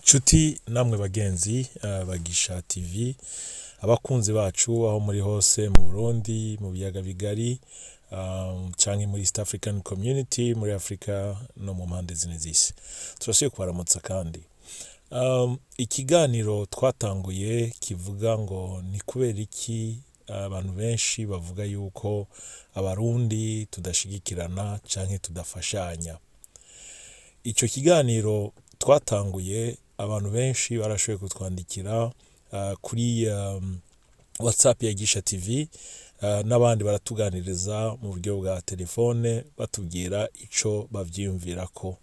Nshuti namwe bagenzi Bagisha TV, abakunzi bacu aho muri hose mu Burundi, mu biyaga bigari, canke muri East African Community, muri Afrika no mu mpande zine z'isi, turasubiye kubaramutsa. Kandi ikiganiro twatanguye kivuga ngo ni kubera iki abantu benshi bavuga yuko Abarundi tudashigikirana canke tudafashanya. Ico kiganiro twatanguye, abantu benshi barashoboye kutwandikira kuri WhatsApp ya Gisha TV, n'abandi baratuganiriza mu buryo bwa telefone batubwira ico bavyiyumvirako.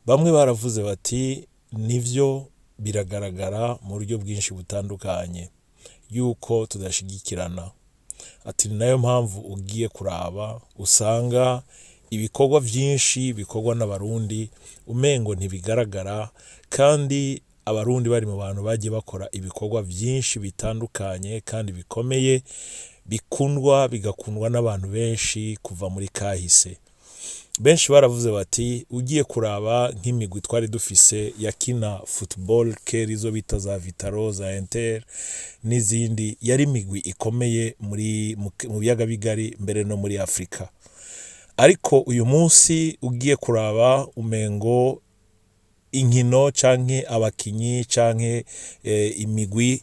Bamwe baravuze bati: "Nivyo, biragaragara mu buryo bwinshi butandukanye yuko tudashigikirana." Ati: "Ni nayo mpamvu ugiye kuraba usanga ibikorwa vyinshi bikorwa n'Abarundi umengo ntibigaragara, kandi Abarundi bari mu bantu bagiye bakora ibikorwa vyinshi bitandukanye kandi bikomeye, bikundwa, bigakundwa n'abantu benshi kuva muri kahise." Benshi baravuze bati: "Ugiye kuraba nk'imigwi twari dufise yakina football kera, izo bita za Vital'O, za Inter n'izindi, yari imigwi ikomeye muri mu biyaga bigari, mbere no muri Afrika. Ariko uyu munsi ugiye kuraba umengo inkino canke abakinyi canke imigwi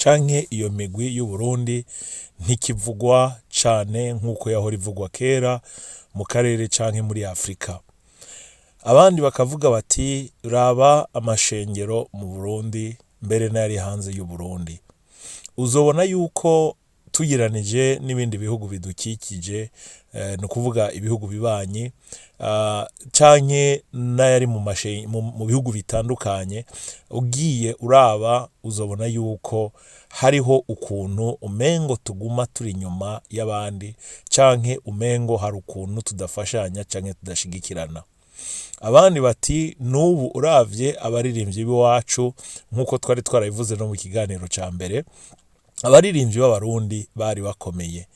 canke iyo migwi y'Uburundi ntikivugwa cane nk'uko yahora ivugwa kera mu karere canke muri Afrika." Abandi bakavuga bati: "Raba amashengero mu Burundi, mbere n'ayari hanze y'Uburundi, uzobona yuko tugereranije n'ibindi bihugu bidukikije, ni ukuvuga ibihugu bibanyi, canke n'ayari mu bihugu bitandukanye, ugiye uraba uzobona yuko hariho ukuntu umengo tuguma turi inyuma y'abandi, canke umengo hari ukuntu tudafashanya canke tudashigikirana." Abandi bati: "N'ubu uravye abaririmbyi b'iwacu, nk'uko twari twarabivuze no mu kiganiro ca mbere, abaririmbyi b'Abarundi bari bakomeye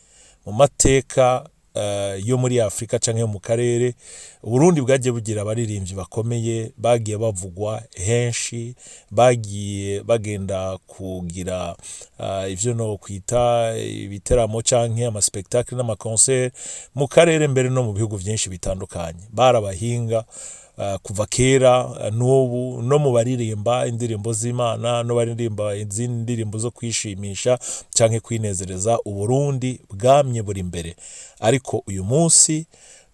mu mateka yo muri Afrika canke yo mu karere. Uburundi bwagiye bugira abaririmbyi bakomeye, bagiye bavugwa henshi, bagiye bagenda kugira ivyo no kwita ibiteramo canke ama spectacle n'ama concert mu karere, mbere no mu bihugu vyinshi bitandukanye. Bari abahinga kuva kera, n'ubu no mu baririmba indirimbo z'Imana no baririmba izindi ndirimbo zo kwishimisha canke kwinezereza, Uburundi bwamye buri imbere. Ariko uyu munsi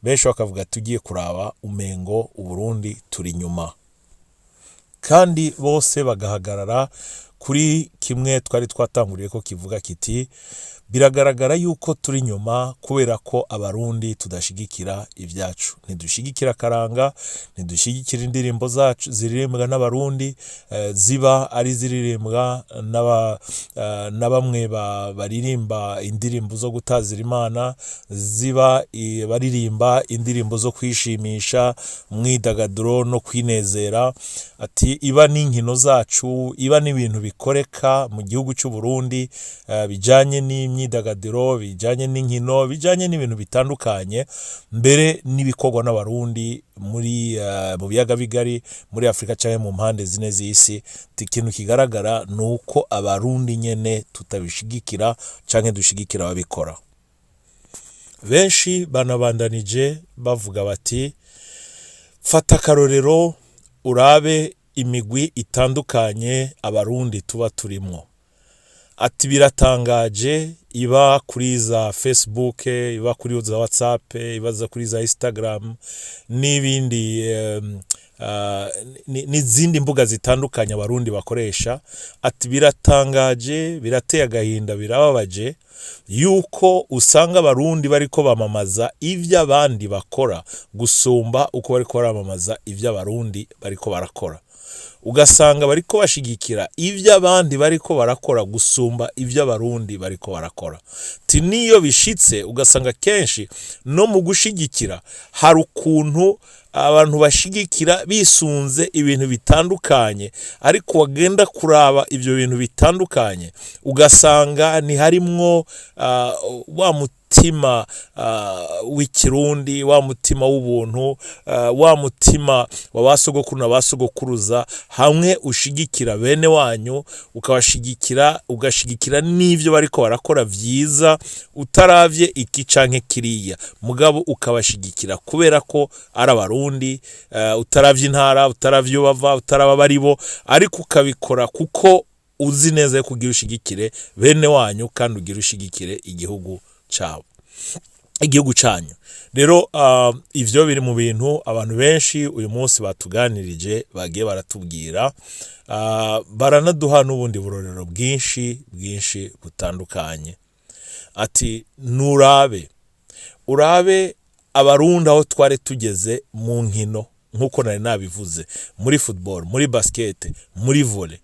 benshi bakavuga: tugiye kuraba umengo Uburundi turi inyuma." Kandi bose bagahagarara kuri kimwe twari twatanguriye ko kivuga kiti: biragaragara yuko turi inyuma kubera ko Abarundi tudashigikira ibyacu, ntidushigikira akaranga, ntidushigikira indirimbo zacu ziririmbwa n'Abarundi, ziba ari ziririmbwa na bamwe baririmba indirimbo zo gutazira Imana, ziba baririmba indirimbo zo kwishimisha, mwidagaduro no kwinezera." Ati: "Iba n'inkino zacu, iba n'ibintu bikoreka mu gihugu cy'u Burundi, bijanye n'imyidagaduro, bijanye n'inkino, bijanye n'ibintu bitandukanye, mbere n'ibikorwa n'Abarundi muri mu biyaga bigari, muri Afrika canke mu mpande zine z'isi. Ikintu kigaragara ni uko Abarundi nyene tutabishigikira canke dushigikira ababikora." Benshi banabandanije bavuga bati: "Fata akarorero urabe imigwi itandukanye Abarundi tuba turimwo." Ati: "Biratangaje, iba kuri za Facebook, iba kuri za WhatsApp, iba kuri za Instagram n'ibindi, n'izindi mbuga zitandukanye Abarundi bakoresha." Ati: "Biratangaje, birateye agahinda, birababaje yuko usanga Abarundi bariko bamamaza ivyo abandi bakora gusumba uko bariko baramamaza ivyo Abarundi bariko barakora. Ugasanga bariko bashigikira ivyo abandi bariko barakora gusumba ivyo Abarundi bariko barakora." Ti niyo bishitse ugasanga kenshi no mu gushigikira hari ukuntu Abantu bashigikira bisunze ibintu bitandukanye, ariko wagenda kuraba ivyo bintu bitandukanye ugasanga ntiharimwo wa mutima w'ikirundi, wa mutima w'ubuntu, wa mutima wa ba sogokuru na ba sogokuruza, hamwe ushigikira bene wanyu, ukabashigikira, ugashigikira n'ivyo bariko barakora vyiza, utaravye iki canke kiriya, mugabo ukabashigikira kubera ko ari abarundi, utaravye intara, utaravye iyo bava, utaraba abaribo, ariko ukabikora kuko uzi neza yuko ugira ushigikire bene wanyu kandi ugira ushigikire igihugu cabo, igihugu canyu. Rero ivyo biri mu bintu abantu benshi uyu munsi batuganirije, bagiye baratubwira, baranaduha n'ubundi burorero bwinshi bwinshi butandukanye. Ati nurabe, urabe abarundi aho twari tugeze mu nkino, nk'uko nari nabivuze, muri football, muri basket, muri volley.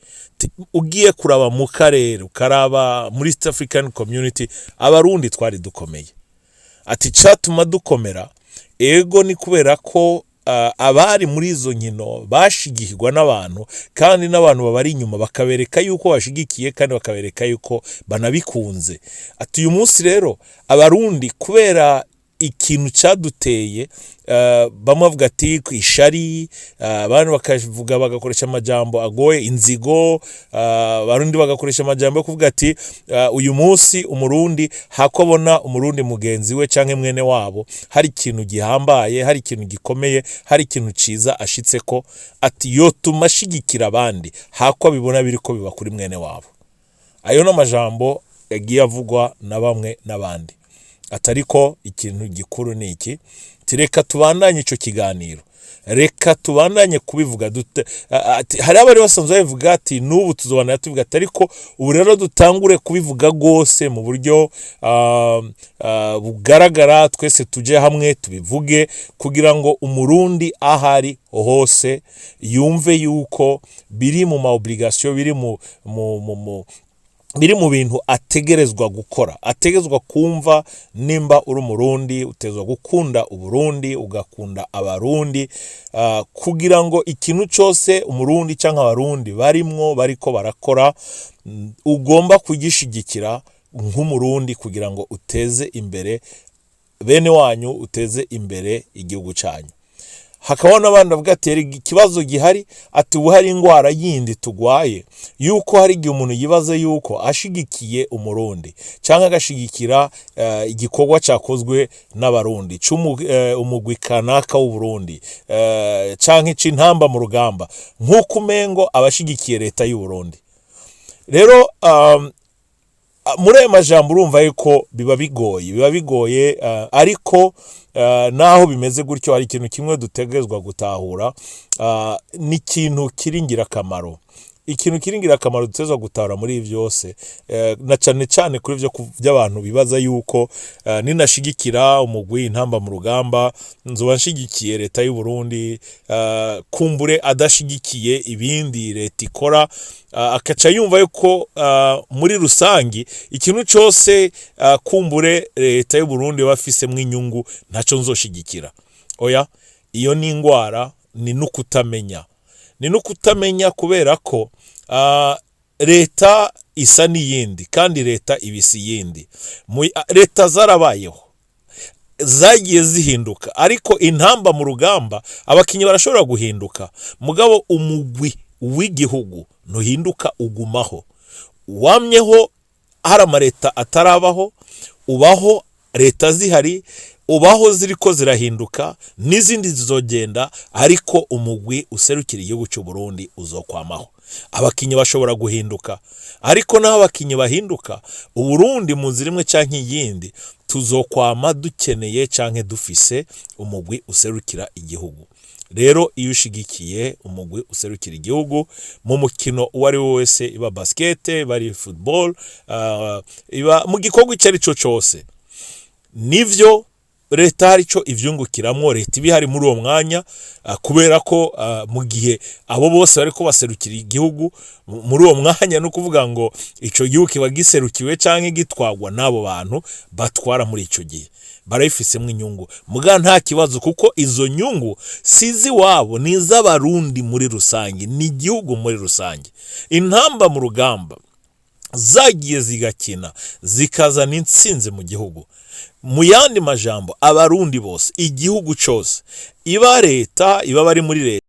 Ugiye kuraba mu karere, ukaraba muri East African Community, abarundi twari dukomeye. Ati catuma dukomera ego ni kubera ko abari muri izo nkino bashigikirwa n'abantu, kandi n'abantu babari inyuma bakabereka yuko bashigikiye kandi bakabereka yuko banabikunze. Ati uyu munsi rero abarundi kubera ikintu caduteye, bamwe bavuga ati ishari, abandi bakavuga bagakoresha amajambo agoye, inzigo, abarundi bagakoresha amajambo yo kuvuga ati uyu munsi umurundi hako abona umurundi mugenzi we canke mwene wabo hari ikintu gihambaye, hari ikintu gikomeye, hari ikintu ciza ashitseko, ati yotuma ashigikira abandi hako abibona biriko biba kuri mwene wabo. Ayo n'amajambo yagiye avugwa na bamwe n'abandi. Atariko ikintu gikuru ni iki? Reka tubandanye ico kiganiro, reka tubandanye kubivuga dute. Hari abari basanzwe babivuga ati n'ubu tuzobandanya tubivuga, ati ariko ubu rero dutangure kubivuga gose mu buryo bugaragara, twese tuje hamwe tubivuge kugira ngo umurundi ahari hose yumve yuko biri mu ma obligation, biri mu, mu, mu, mu biri mu bintu ategerezwa gukora, ategerezwa kumva. Nimba uri umurundi utegerezwa gukunda uburundi, ugakunda abarundi, kugira ngo ikintu cose umurundi canke abarundi barimwo bariko barakora, ugomba kugishigikira nk'umurundi kugira ngo uteze imbere bene wanyu, uteze imbere igihugu canyu. Hakabaho n'abandi bavuga ati erega ikibazo gihari, ati ubu hari ingwara yindi tugwaye, yuko hari igihe umuntu yibaza yuko ashigikiye umurundi canke agashigikira igikorwa cakozwe n'abarundi umugwi kanaka w'uburundi, canke c'intamba mu rugamba, nk'uko umengo abashigikiye leta y'uburundi. Rero muri ayo majambo urumva yuko biba bigoye, biba bigoye, ariko naho bimeze gutyo hari ikintu kimwe dutegerezwa gutahura, ni ikintu kiri ngirakamaro. Ikintu kiri ngirakamaro dutegerezwa gutahura muri ibi vyose, na cane cane kuri ivyo vy'abantu bibaza yuko ninashigikira umugwi intamba mu rugamba nzoba nshigikiye leta y'u Burundi, kumbure adashigikiye ibindi leta ikora, akaca yumva yuko muri rusangi ikintu cose kumbure leta y'u Burundi bafisemwo inyungu ntaco nzoshigikira. Oya, iyo ni ingwara, ni nukutamenya. Ni nukutamenya kubera ko leta isa n'iyindi kandi leta ibisa iyindi. Leta zarabayeho, zagiye zihinduka, ariko intamba mu rugamba abakinyi barashobora guhinduka, mugabo umugwi w'igihugu ntuhinduka, ugumaho. Wamyeho hari amareta atarabaho, ubaho leta zihari, ubaho ziriko zirahinduka n'izindi zizogenda, ariko umugwi userukira igihugu cy'u Burundi uzokwamaho. Abakinyi bashobora guhinduka, ariko naho abakinyi bahinduka, Uburundi mu nzira imwe canke iyindi tuzokwama dukeneye canke dufise umugwi userukira igihugu. Rero iyo ushigikiye umugwi userukira igihugu mu mukino uwo ari we wese, iba basket, iba ari football, iba mu gikorwa ico ari cyo cose, nivyo leta hari ico ivyungukiramwo, leta iba ihari muri uwo mwanya, kubera ko mu gihe abo bose bariko baserukira igihugu muri uwo mwanya, no kuvuga ngo ico gihugu kiba giserukiwe canke gitwagwa n'abo bantu batwara muri ico gihe. Barabifisemwo inyungu, muga nta kibazo, kuko izo nyungu si iz'iwabo, ni iz'Abarundi muri rusange, ni igihugu muri rusange. Intamba mu rugamba zagiye zigakina, zikazana intsinzi mu gihugu. Mu yandi majambo, Abarundi bose, igihugu cose, iba leta, iba bari muri leta,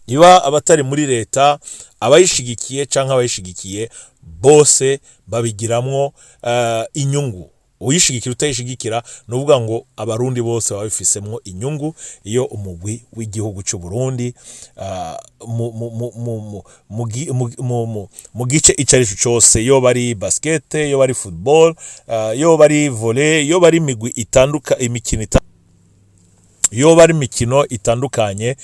iba abatari muri leta, abayishigikiye canke abayishigikiye, bose babigiramwo inyungu. Uyishigikira, utayishigikira, ni ukuvuga ngo Abarundi bose baba babifisemwo inyungu iyo umugwi w'igihugu c'u Burundi mu gice ico arico cose, yoba ari basket, yoba ari football, yoba ari volley, yoba ari imigwi itanduka imikino, yoba ari imikino itandukanye,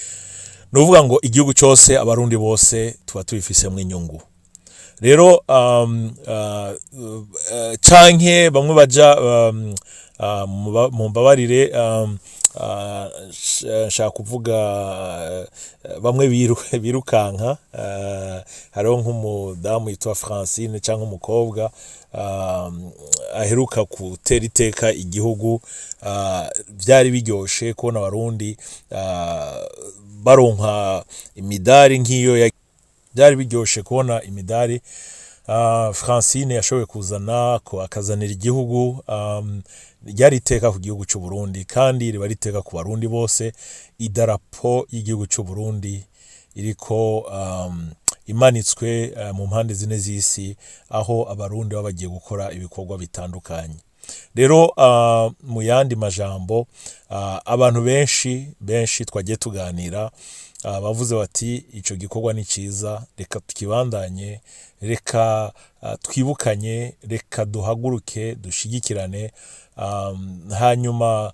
ni ukuvuga ngo igihugu cose, Abarundi bose tuba tubifisemwo inyungu. Rero canke bamwe baja, mumbabarire, nshaka kuvuga bamwe birukanka. Hariho nk'umudamu yitwa Francine canke umukobwa aheruka gutera iteka igihugu. Vyari biryoshe kubona Abarundi baronka imidari nk'iyo. Byari biryoshe kubona imidari Francine yashoboye kuzana, ko akazanira igihugu. Ryari iteka ku gihugu cy'u Burundi, kandi riba riteka ku Barundi bose. Idarapo y'igihugu cy'u Burundi iriko imanitswe mu mpande zine z'isi, aho Abarundi baba bagiye gukora ibikorwa bitandukanye. Rero mu yandi majambo, abantu benshi benshi twagiye tuganira bavuze bati: "Ico gikorwa ni ciza, reka tukibandanye, reka twibukanye, reka duhaguruke dushigikirane." Hanyuma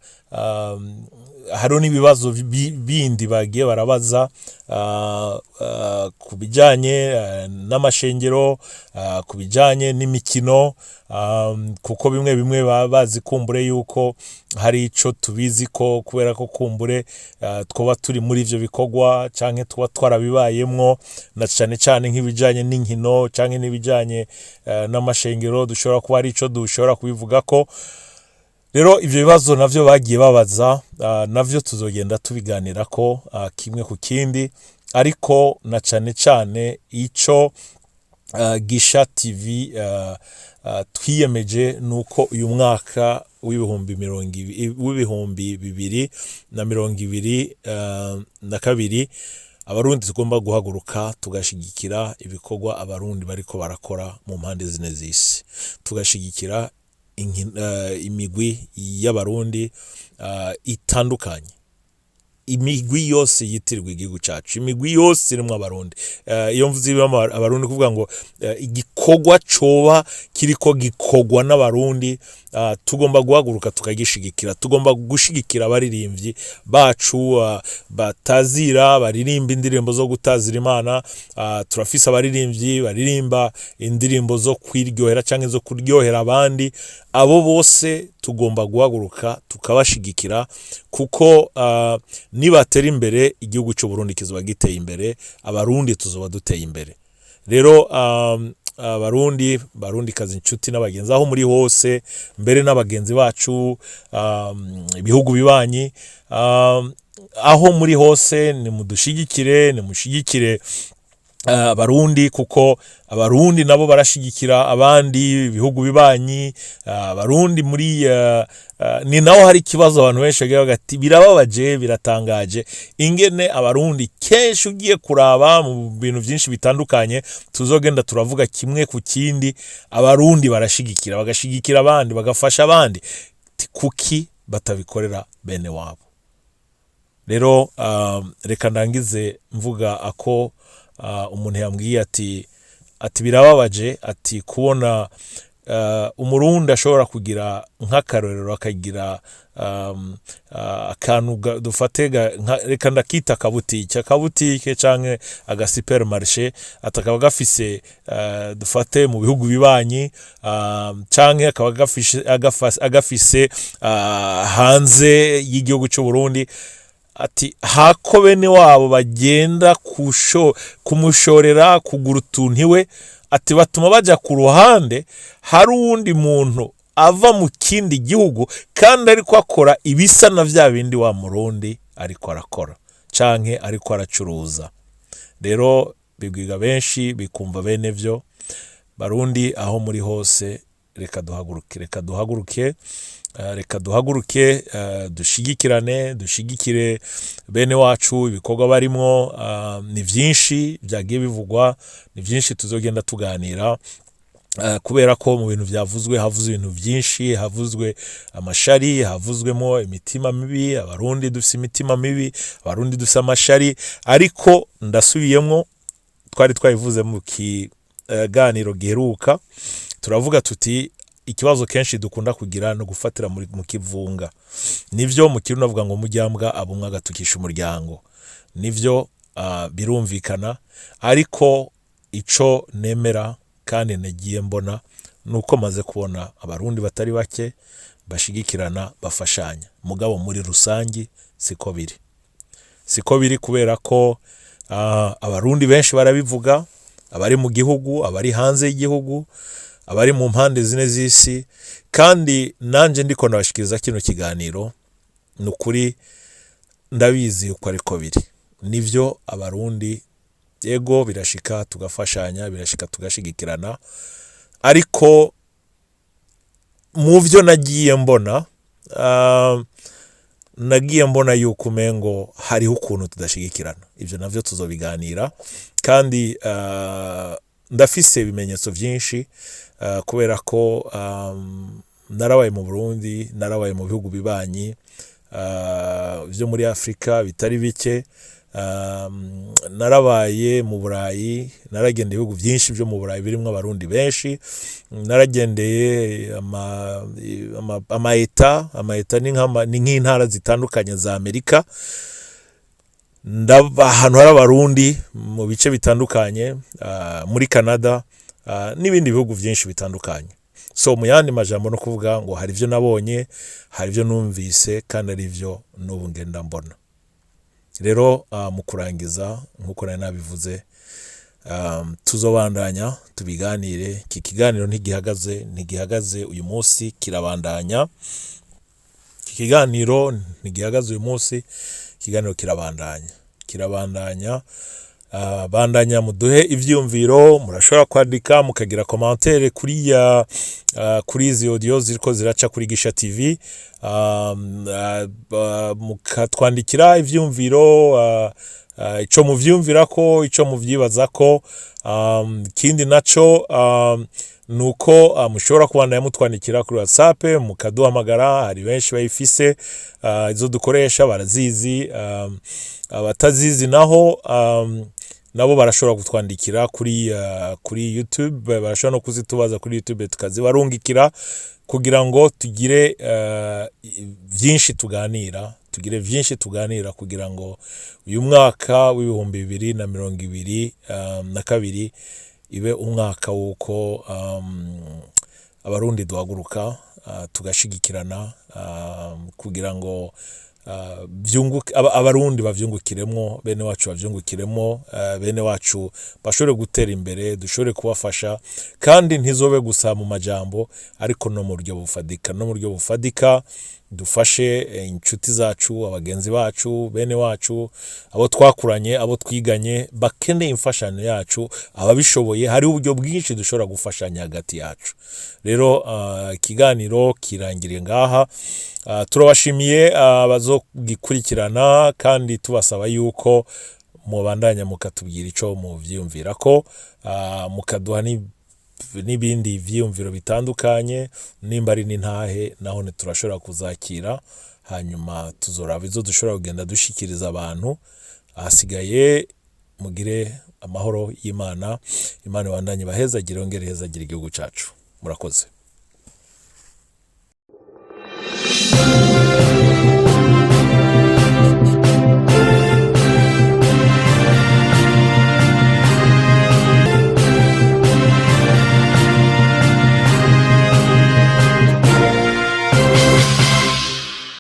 hariho n'ibibazo bindi bagiye barabaza ku bijanye n'amashengero, ku bijanye n'imikino, kuko bimwe bimwe baba bazi kumbure yuko hari ico tubizi ko, kubera ko kumbure twoba turi muri ivyo bikorwa canke tuba twarabibayemwo, na cane cane nk'ibijanye n'inkino canke n'ibijanye n'amashengero, dushobora kuba hari ico dushobora kubivugako. Rero ivyo bibazo navyo bagiye babaza, navyo tuzogenda tubiganirako kimwe ku kindi. Ariko na cane cane ico Gisha TV twiyemeje nuko uyu mwaka w'2022, Abarundi tugomba guhaguruka tugashigikira ibikorwa Abarundi bariko barakora mu mpande zine z'isi, tugashigikira imigwi y'Abarundi itandukanye, imigwi yose yitirirwa igihugu cacu, imigwi yose irimwo Abarundi. Iyo mvuze irimwo Abarundi, kuvuga ngo igikorwa coba kiriko gikorwa n'Abarundi, tugomba guhaguruka tukagishigikira. Tugomba gushigikira abaririmbyi bacu batazira, baririmba indirimbo zo gutazira Imana. Turafise abaririmbyi baririmba indirimbo zo kwiryohera canke zo kuryohera abandi. Abo bose tugomba guhaguruka tukabashigikira, kuko nibatera imbere, igihugu cy'u Burundi kizoba giteye imbere, Abarundi tuzoba duteye imbere. Rero Abarundi, Barundi kazi, inshuti n'abagenzi aho muri hose, mbere n'abagenzi bacu ibihugu bibanyi, aho muri hose, nimudushigikire, nimushigikire Abarundi, kuko Abarundi nabo barashigikira abandi ibihugu bibanyi. Abarundi muri ni naho hari ikibazo abantu benshi bagira bati: "Birababaje, biratangaje ingene Abarundi kenshi ugiye kuraba mu bintu byinshi bitandukanye." Tuzogenda turavuga kimwe ku kindi. Abarundi barashigikira, bagashigikira abandi, bagafasha abandi. Kuki batabikorera bene wabo? Rero reka ndangize mvuga ako umuntu yambwiye ati: "Birababaje," ati, "kubona Umurundi ashobora kugira nk'akarorero, akagira akantu dufate reka ndakita akabutike canke aga supermarché," atakaba gafise, dufate mu bihugu bibanyi, canke akaba agafise hanze y'igihugu cy'u Burundi, ati hako bene wabo bagenda kumushorera kugura utuntu iwe, ati batuma baja ku ruhande, hari uwundi muntu. Ava mu kindi gihugu kandi ariko akora ibisa na vya bindi wa Murundi ariko arakora canke ariko aracuruza. Rero bibwiga benshi, bikumva bene vyo. Barundi, aho muri hose, reka duhaguruke, reka duhaguruke, reka duhaguruke, dushigikirane, dushigikire bene wacu. Ibikorwa barimwo ni vyinshi vyagiye bivugwa, ni vyinshi tuzogenda tuganira, kubera ko mu bintu vyavuzwe havuzwe ibintu vyinshi. Havuzwe amashari, havuzwemo imitima mibi. Abarundi dufise imitima mibi, Abarundi dufise amashari. Ariko ndasubiyemwo, twari twabivuze mu kiganiro giheruka, turavuga tuti ikibazo kenshi dukunda kugira no gufatira mu kivunga. Nivyo, mu Kirundi bavuga ngo mujyambwa abumwe agatukisha umuryango. Nivyo, birumvikana. Ariko ico nemera kandi nagiye mbona nuko maze kubona Abarundi batari bake bashigikirana, bafashanya. Mugabo muri rusangi siko biri, siko biri, kubera ko Abarundi benshi barabivuga, abari mu gihugu, abari hanze y'igihugu, abari mu mpande zine z'isi. Kandi nanje ndiko ndabashikiriza kino kiganiro, ni ukuri ndabizi uko ariko biri. Nivyo, Abarundi, yego, birashika tugafashanya, birashika tugashigikirana. Ariko mu vyo nagiye mbona, nagiye mbona yuko umengo hariho ukuntu tudashigikirana. Ivyo navyo tuzobiganira. Kandi ndafise ibimenyetso vyinshi, kubera ko narabaye mu Burundi, narabaye mu bihugu bibanyi vyo muri Afrika bitari bike, narabaye mu Burayi, naragendeye ibihugu vyinshi vyo mu Burayi birimwo Abarundi benshi, naragendeye ama État. Ama État ni nk'intara zitandukanye za Amerika. Ndaba ahantu hari Abarundi mu bice bitandukanye, muri Canada, n'ibindi bihugu vyinshi bitandukanye. So mu yandi majambo no kuvuga ngo hari ivyo nabonye, hari ivyo numvise, kandi ari ivyo n'ubu ngenda mbona. Rero mu kurangiza, nk'uko nari nabivuze, tuzobandanya tubiganire. Iki kiganiro ntigihagaze, ntigihagaze uyu munsi, kirabandanya. Iki kiganiro ntigihagaze uyu munsi, ikiganiro kirabandanya, kirabandanya. Bandanya muduhe ivyiyumviro. Murashobora kwandika, mukagira commentaire kuri izi audio ziriko ziraca kuri Gisha TV, mukatwandikira ivyiyumviro, ico muvyiyumvirako, ico muvyibazako. Ikindi naco nuko mushobora kubandanya mutwandikira kuri WhatsApp, mukaduhamagara. Hari benshi bayifise, izo dukoresha barazizi. Abatazizi naho, nabo barashobora kutwandikira kuri YouTube, barashobora no kuzitubaza kuri YouTube, tukazibarungikira kugira ngo tugire vyinshi tuganira, tugire vyinshi tuganira, kugira ngo uyu mwaka w'2022 ibe umwaka w'uko Abarundi duhaguruka, tugashigikirana, kugira ngo vyunguke, Abarundi bavyungukiremwo, bene wacu bavyungukiremwo, bene wacu bashobore gutera imbere, dushobore kubafasha. Kandi ntizobe gusa mu majambo, ariko no mu buryo bufadika, no mu buryo bufadika dufashe inshuti zacu, abagenzi bacu, bene wacu, abo twakuranye, abo twiganye, bakeneye imfashanyo yacu. Ababishoboye, hari uburyo bwinshi dushobora gufashanya hagati yacu. Rero ikiganiro kirangiriye ngaha. Turabashimiye abazogikurikirana, kandi tubasaba yuko mubandanya mukatubwira ico muvyiyumvirako, mukaduha n'ibindi vyiyumviro bitandukanye. Nimba ari n'intahe, naho turashobora kuzakira. Hanyuma tuzoraba izo dushobora kugenda dushikiriza abantu. Ahasigaye mugire amahoro y'Imana. Imana ibandanye bahezagire, yongere ihezagire igihugu cacu. Murakoze.